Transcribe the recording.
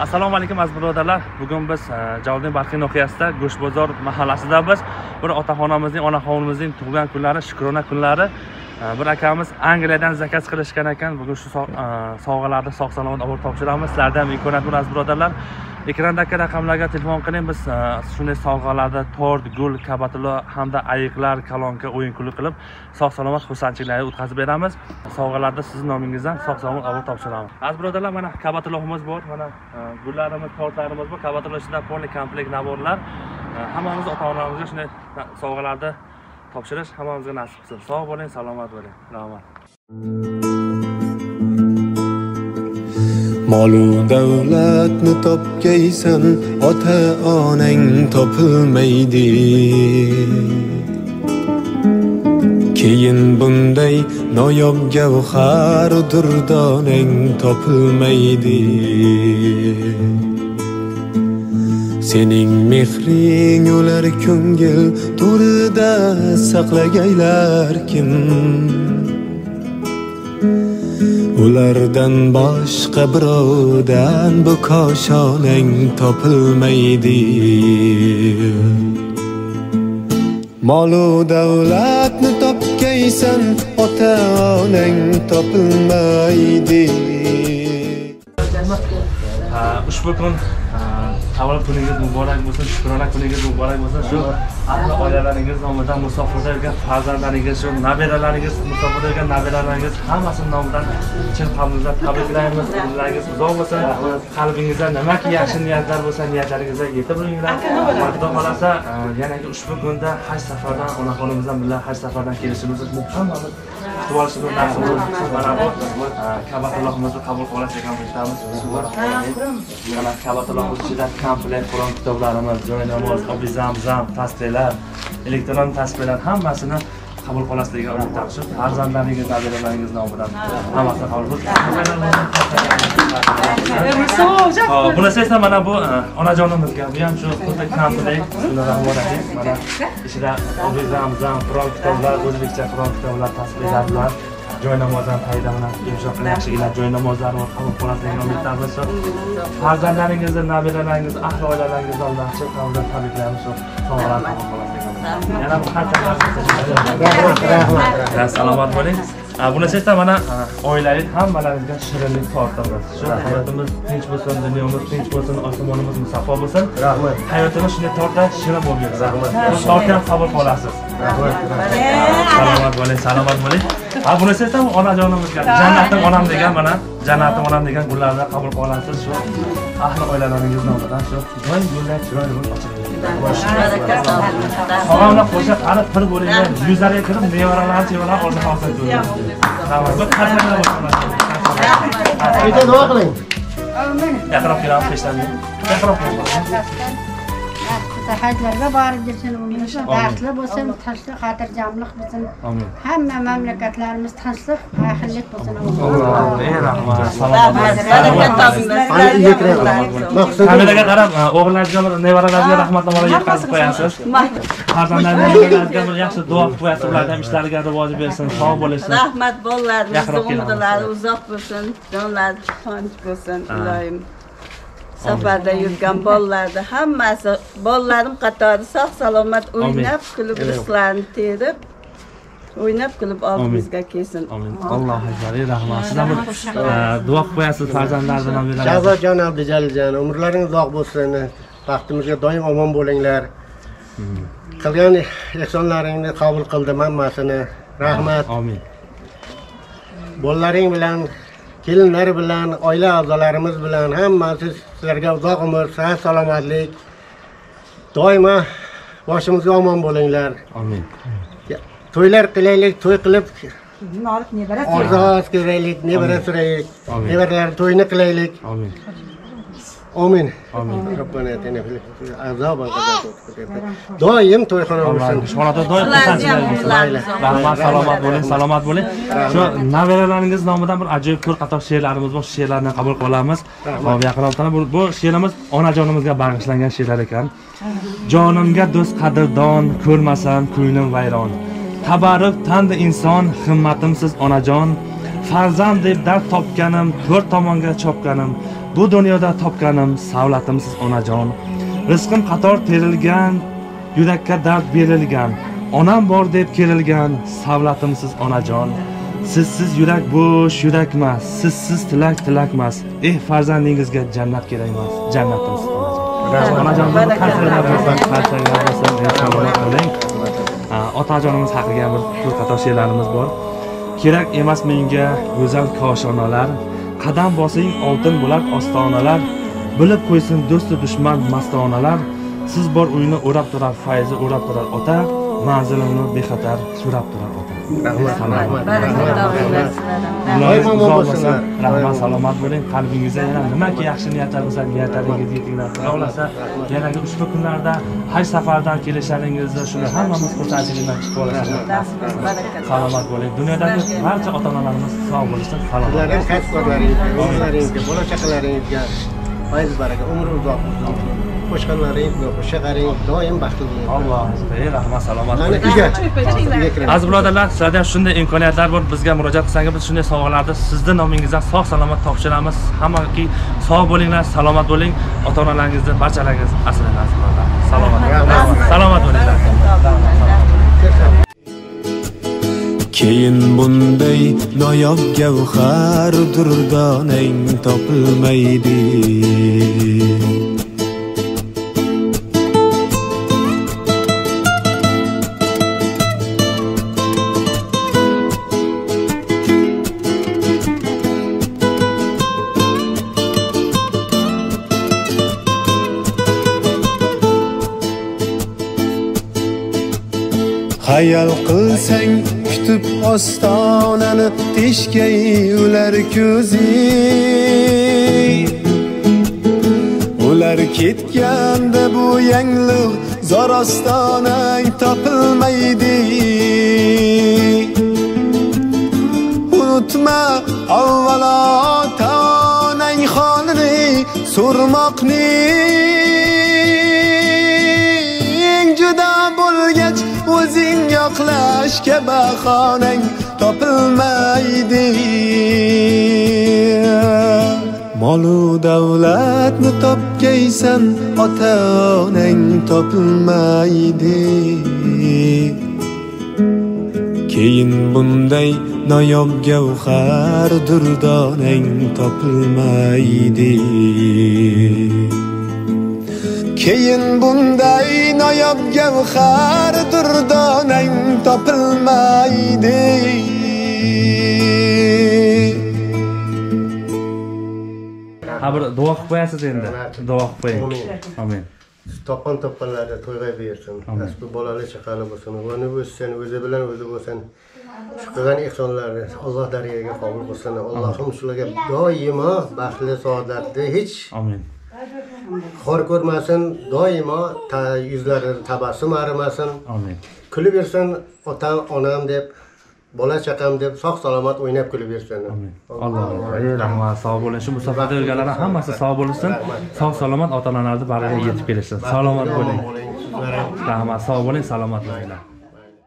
Assalomu alaykum aziz birodarlar. Bugun biz Jaloliddin Balxiy nohiyasida Go'shtbozor mahallasidamiz. Bir otaxonamizning, onaxonimizning tug'ilgan kunlari, shukrona kunlari. Bir akamiz Angliyadan zakaz qilishgan ekan. Bugun shu sovg'alarni sog' salomat olib topshiramiz. Sizlarda ham imkoniyat bor aziz birodarlar. Ekrandagi raqamlarga telefon qiling. Biz shunday sovg'alarni tort, gul, kabatilo hamda ayiqlar, kalonka, o'yin kulgi qilib sog' salomat xursandchiliklarni o'tkazib beramiz. Sovg'alarni sizning nomingizdan sog' salomat olib topshiramiz. Aziz birodarlar, mana kabatilohimiz bor, mana gullarimiz, tortlarimiz bor. Kabatilo ichida polni komplekt naborlar. Hammamiz ota-onamizga shunday sovg'alarni topshirish hammamizga nasib qilsin. Sog' bo'ling, salomat bo'ling. Rahmat. Molu davlatni topgaysan, ota onang topilmaydi. Keyin bunday noyob gavhar durdonang topilmaydi. Sening mehring ular ko'ngil to'rida saqlagaylar kim? Ulardan boshqa birovdan bu koshonang topilmaydi. Molu davlatni topgaysan, ota onang topilmaydi. Ushbu kun tavallud kuningiz muborak bo'lsin, shukrona kuningiz muborak bo'lsin. Shu ahli oilalaringiz nomidan musofirda yurgan farzandlaringiz, shu nabiralaringiz, musofirda yurgan nabiralaringiz hammasini nomidan chin qalbimizdan tabriklaymiz. Umrlaringiz uzoq bo'lsin. Qalbingizda nimaki yaxshi niyatlar bo'lsa, niyatlaringizga yetib yuringlar. Xudo xolasa, yanagi ushbu kunda haj safardan onaxonimizdan bilan haj safardan kelishimizni hammamiz kutib olishimiz nasib bo'lsin. Mana bu kabatullohimizni qabul qilib olasiz degan umiddamiz. Mana kabatullohimiz ichida komplekt Qur'on kitoblarimiz, joy namoz, obi zamzam, tasbihlar, elektron tasbihlar hammasini qabul qilasiz degan umiddamiz. Shu farzandlaringiz, nabiralaringiz nomidan hammasini qabul qilib. Bunisi esa mana bu onajonimizga, bu ham shu xuddi komplekt. Bismillahirrohmanirrohim. Mana ichida obi zamzam, Qur'on kitoblar, o'zbekcha Qur'on kitoblar, tasbihlar bilan joy namozdan tayda mana yumshoq yaxshigina joy namozlari bor, qabul qilasiz degan umiddamiz. Farzandlaringizni, nabiralaringizni, ahli oilalaringizni nomidan chin qalbdan tabriklaymiz. Shu sovg'alarni qabul qilasiz degan umiddamiz. Yana bu rahmat. Salomat bo'ling. Bunisi esa mana oilaviy hammalaringizga shirinlik tortamiz. Shu hayotimiz tinch bo'lsin, dunyomiz tinch bo'lsin, osmonimiz musaffo bo'lsin. Rahmat. Hayotimiz shunday tortda shirin bo'lib yursin. Rahmat. Tortni ham qabul qilasiz. Rahmat. Salomat bo'ling, salomat bo'ling. Bunisi esa onajonimizga jannatim onam degan, mana jannatim onam degan gullarni qabul qilasiz. Shu ahli oilalaringiz nomidan shu doim gullar chiroyli bo'lib ochiladi. Sog'amlar qo'sha qani pir bo'linglar, yuzlariga kirib nevaralarni, chevalarni orzu hosil ko'ring. Rahmat. Bir qarsaklar bo'lsin. Bitta duo qiling. Yaqinroq kelamiz peshdan. Yaqinroq kelamiz. Hajlarga borib yursin, baxtli bo'lsin, tinchlik, xotirjamlik bo'lsin. Hamma mamlakatlarimiz tinchlik, ahillik bo'lsin. Rahmat. Kameraga qarab, o'g'illarga, nevaralarga rahmatnomalar yetkazib qo'yasiz. Farzandlaringizga bir yaxshi duo qilib qo'yasiz, ularning ham ishlariga rivoj bersin, sog' bo'lishsin. Rahmat bolalarimiz, umrlari uzoq bo'lsin, jonlari tinch bo'lsin, iloyim. Safarda yurgan bolalarni hammasi, bolalarim qatori sog' salomat o'ynab kulib, rizqlarini terib, o'ynab kulib oldimizga kelsin. Amin. Allohu akbar. Rahmat. Siz ham duo qilib qo'yasiz farzandlarni, nabiralaringizni. Shahzodjon, Abdujaliljon, umrlaringiz uzoq bo'lsin. Baxtimizga doim omon bo'linglar. Qilgan ehsonlaringni qabul qildim hammasini. Rahmat. Amin. Bolalaring bilan, kelinlar bilan, oila a'zolarimiz bilan hammasi sizlarga uzoq umr, sihat, salomatlik. Doimo boshimizga omon bo'linglar. Amin. To'ylar qilaylik, to'y qilib orzu qilaylik, nevara suraylik, nevaralar to'yini qilaylik. Amin. Amin. Amin. Robbana atina fil azoban doim to'yxona bo'lsin. Ishxonada doim xursandchilik bo'lsin. Rahmat, salomat bo'ling, salomat bo'ling. Shu nabiralaringiz nomidan bir ajoyib to'rt qator she'rlarimiz bor, shu she'rlarni qabul qilamiz. Hop, yaqinroqdan bu she'rimiz onajonimizga bag'ishlangan she'rlar ekan. Jonimga do'st qadrdon, ko'rmasam ko'nglim vayron. Tabarruk tandi inson, himmatimsiz onajon. Farzand deb dard topganim, to'rt tomonga chopganim. Bu dunyoda topganim savlatimsiz onajon. Rizqim qator terilgan, yurakka dard berilgan. Onam bor deb kerilgan, savlatimsiz onajon. Sizsiz yurak bo'sh yurakmas, sizsiz tilak tilakmas. Eh, farzandingizga jannat kerak emas, jannatimsiz onajon. Onajon, qarsaklar bo'lsin, qarsaklar bo'lsin, salomat bo'ling. Otajonimiz haqiga bir qator she'rlarimiz bor. Kerak emas menga go'zal koshonalar, qadam bosing oltin bo'lar ostonalar, bilib qo'ysin do'stu dushman mastonalar. Siz bor uyni o'rab turar fayzi o'rab turar ota, manzilimni bexatar so'rab turar ota. Rahmat. Rahmat, salomat bo'ling. Qalbingizda yana nimaki yaxshi niyatlar bo'lsa, niyatlaringizga yetinglar. Xudo xohlasa, yana ushbu kunlarda haj safaridan kelishlaringizda shuni hammamiz xursandchilikdan chiqib olamiz. Salomat bo'ling. Dunyodagi barcha ota-onalarimiz sog' bo'lishsin. Salomat. Sizlarning kasb-korlaringizga, o'g'illaringizga, bola chaqalaringizga fayz baraka, umr uzoq bo'lsin. Qo'shqonlaringiz, qo'shaqaringiz doim baxtli bo'ling. Alloh rahmat, salomat bo'ling. Aziz birodarlar, sizlarda ham shunday imkoniyatlar bor. Bizga murojaat qilsangiz, biz shunday sovg'alarni sizni nomingizdan sog' salomat topshiramiz. Hammaki sog' bo'linglar, salomat bo'ling. Ota-onalaringizni barchalaringiz asrang, aziz birodarlar. Salomat. Salomat bo'linglar. Keyin bunday noyob gavhar durdonang topilmaydi. Hayal qilsang kutib ostonani teshkay ular ko'zi. Ular ketganda bu yangliq zor ostonang topilmaydi. Unutma avvalo ota-onang holini so'rmoqning juda bo'lgach o'zing yoqlashga bahonang topilmaydi. Molu davlatni topgaysan, ota-onang topilmaydi. Keyin bunday noyob gavhar durdonang topilmaydi. Keyin bunday noyob gavhar durdonang topilmaydi. Ha, bir duo qilib qo'yasiz endi. Duo qilib qo'ying. Amin. Topgan topganlarda to'yg'ay bersin. Nasib bolali chaqali bo'lsin. Uni o'ssin, o'zi bilan o'zi bo'lsin. Shu qilgan ehsonlarni Alloh dargohiga qabul qilsin. Allohim shularga doimo baxtli, saodatli, hech amin xor ko'rmasin, doimo yuzlaridan tabassum arimasin. Amin. Kulib yursin otam, onam deb, bola chaqam deb sog' salomat o'ynab kulib yursin. Amin. Alloh rahmat, sog' bo'ling. Shu musofada yurganlar hammasi sog' bo'lsin. Sog' salomat ota-onalarni bariga yetib kelishsin. Salomat bo'ling. Rahmat, sog' bo'ling, salomat bo'linglar.